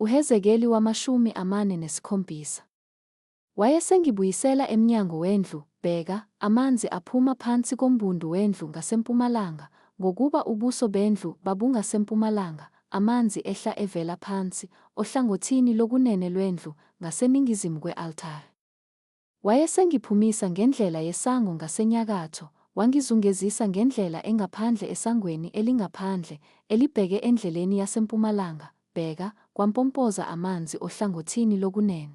UHezekeli 47. Wayesengibuyisela emnyango wendlu, bheka, amanzi aphuma phansi kombundu wendlu ngasempumalanga, ngokuba ubuso bendlu babungasempumalanga, amanzi ehla evela phansi, ohlangothini lokunene lwendlu, ngaseningizimu kwe-altare. Wayesengiphumisa ngendlela yesango ngasenyakatho, wangizungezisa ngendlela engaphandle esangweni elingaphandle, elibheke endleleni yasempumalanga, bheka, kwampompoza amanzi ohlangothini lokunene.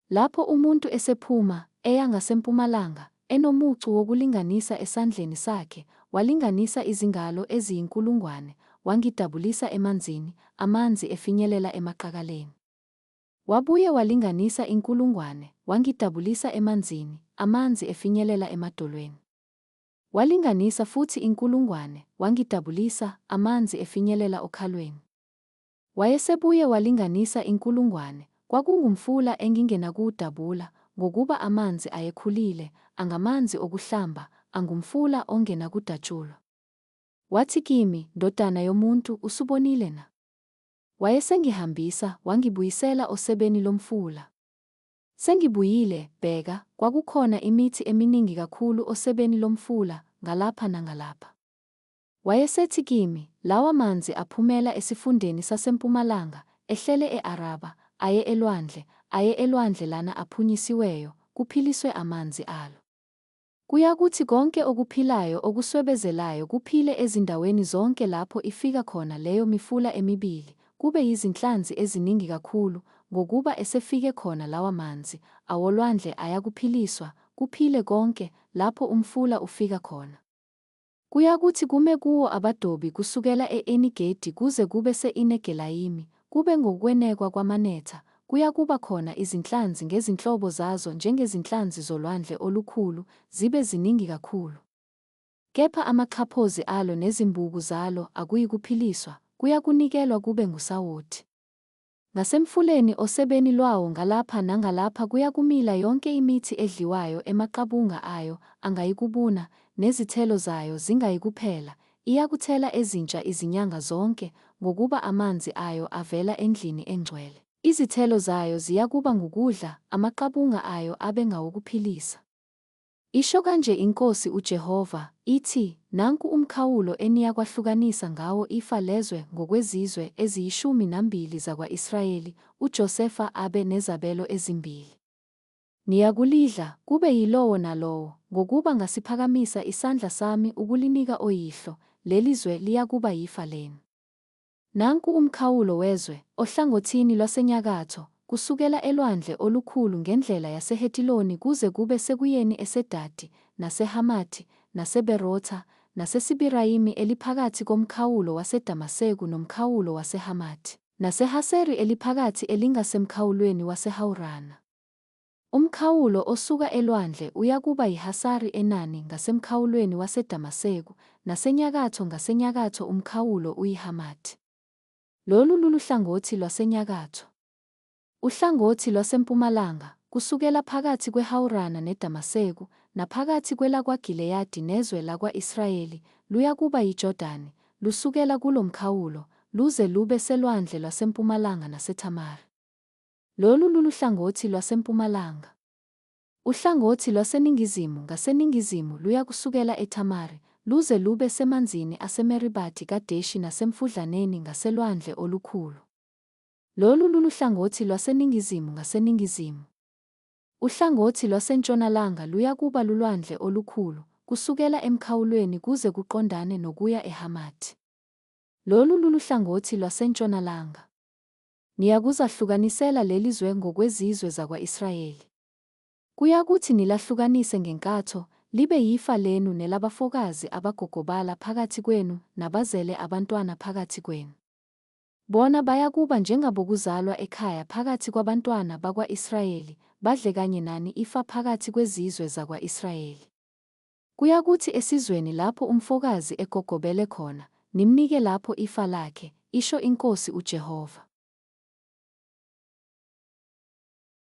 Lapho umuntu esephuma, eya ngasempumalanga, enomucu wokulinganisa esandleni sakhe, walinganisa izingalo eziyinkulungwane, wangidabulisa emanzini, amanzi efinyelela emaqakaleni. Wabuye walinganisa inkulungwane, wangidabulisa emanzini, amanzi efinyelela emadolweni. Walinganisa futhi inkulungwane, wangidabulisa, amanzi efinyelela okhalweni. Wayesebuye walinganisa inkulungwane, kwakungumfula engingenakuwudabula, ngokuba amanzi ayekhulile, angamanzi okuhlamba, angumfula ongenakudatshulwa. Wathi kimi, Ndodana yomuntu, usubonile na? Wayesengihambisa, wangibuyisela osebeni lomfula. Sengibuyile, bheka, kwakukhona imithi eminingi kakhulu osebeni lomfula, ngalapha nangalapha. Wayesethi kimi, Lawa manzi aphumela esifundeni sasempumalanga, ehlele e-Araba, aye elwandle, aye elwandle lana aphunyisiweyo, kuphiliswe amanzi alo. Kuyakuthi konke okuphilayo okuswebezelayo kuphile ezindaweni zonke lapho ifika khona leyo mifula emibili, kube yizinhlanzi eziningi kakhulu, ngokuba esefike khona lawa manzi, awolwandle ayakuphiliswa, kuphile konke, lapho umfula ufika khona. Kuyakuthi kume kuwo abadobi kusukela e-Eni Gedi kuze kube se-Inegelayimi, kube ngokwenekwa kwamanetha, kuyakuba khona izinhlanzi ngezinhlobo zazo njengezinhlanzi zolwandle olukhulu, zibe ziningi kakhulu. Kepha amaxhaphozi alo nezimbuku zalo akuyikuphiliswa, kuyakunikelwa kube ngusawoti. Ngasemfuleni osebeni lwawo ngalapha nangalapha kuyakumila yonke imithi edliwayo emaqabunga ayo angayikubuna, nezithelo zayo zingayikuphela, iyakuthela ezintsha izinyanga zonke, ngokuba amanzi ayo avela endlini engcwele. Izithelo zayo ziyakuba ngukudla, amaqabunga ayo abe ngawokuphilisa. Isho kanje iNkosi uJehova, ithi, Nanku umkhawulo eniyakwahlukanisa ngawo ifa lezwe ngokwezizwe eziyishumi nambili zakwa-Israyeli, uJosefa abe nezabelo ezimbili. Niyakulidla, kube yilowo nalowo, ngokuba ngasiphakamisa isandla sami ukulinika oyihlo, leli zwe liyakuba yifa lenu. Nanku umkhawulo wezwe, ohlangothini lwasenyakatho, kusukela elwandle olukhulu ngendlela yaseHetiloni kuze kube sekuyeni eSedadi, naseHamathi, naseBerotha, naseSibirayimi eliphakathi komkhawulo waseDamaseku nomkhawulo waseHamathi, naseHaseri eliphakathi elingasemkhawulweni waseHawurana. Umkhawulo osuka elwandle uyakuba yiHasari Enani ngasemkhawulweni waseDamaseku, nasenyakatho ngasenyakatho umkhawulo uyiHamathi. Lolu luluhlangothi lwasenyakatho. Uhlangothi lwasempumalanga, kusukela phakathi kweHawurana neDamaseku, naphakathi kwelakwaGileyadi nezwe lakwa-Israyeli, luyakuba yiJordani, lusukela kulo mkhawulo, luze lube selwandle lwasempumalanga naseThamari. Lolu luluhlangothi lwasempumalanga. Uhlangothi lwaseningizimu ngaseningizimu luyakusukela eThamari, luze lube semanzini aseMeribati Kadeshi nasemfudlaneni ngaselwandle olukhulu. Lolu luluhlangothi lwaseningizimu ngaseningizimu. Uhlangothi lwasentshonalanga luyakuba lulwandle olukhulu, kusukela emkhawulweni kuze kuqondane nokuya eHamathi. Lolu luluhlangothi lwasentshonalanga. Niyakuzahlukanisela leli zwe ngokwezizwe zakwa-Israyeli. Kuyakuthi nilahlukanise ngenkatho, libe yifa lenu nelabafokazi abagogobala phakathi kwenu nabazele abantwana phakathi kwenu. Bona bayakuba njengabokuzalwa ekhaya phakathi kwabantwana bakwa-Israyeli, badle kanye nani ifa phakathi kwezizwe zakwa-Israyeli. Kuyakuthi esizweni lapho umfokazi egogobele khona, nimnike lapho ifa lakhe, isho iNkosi uJehova.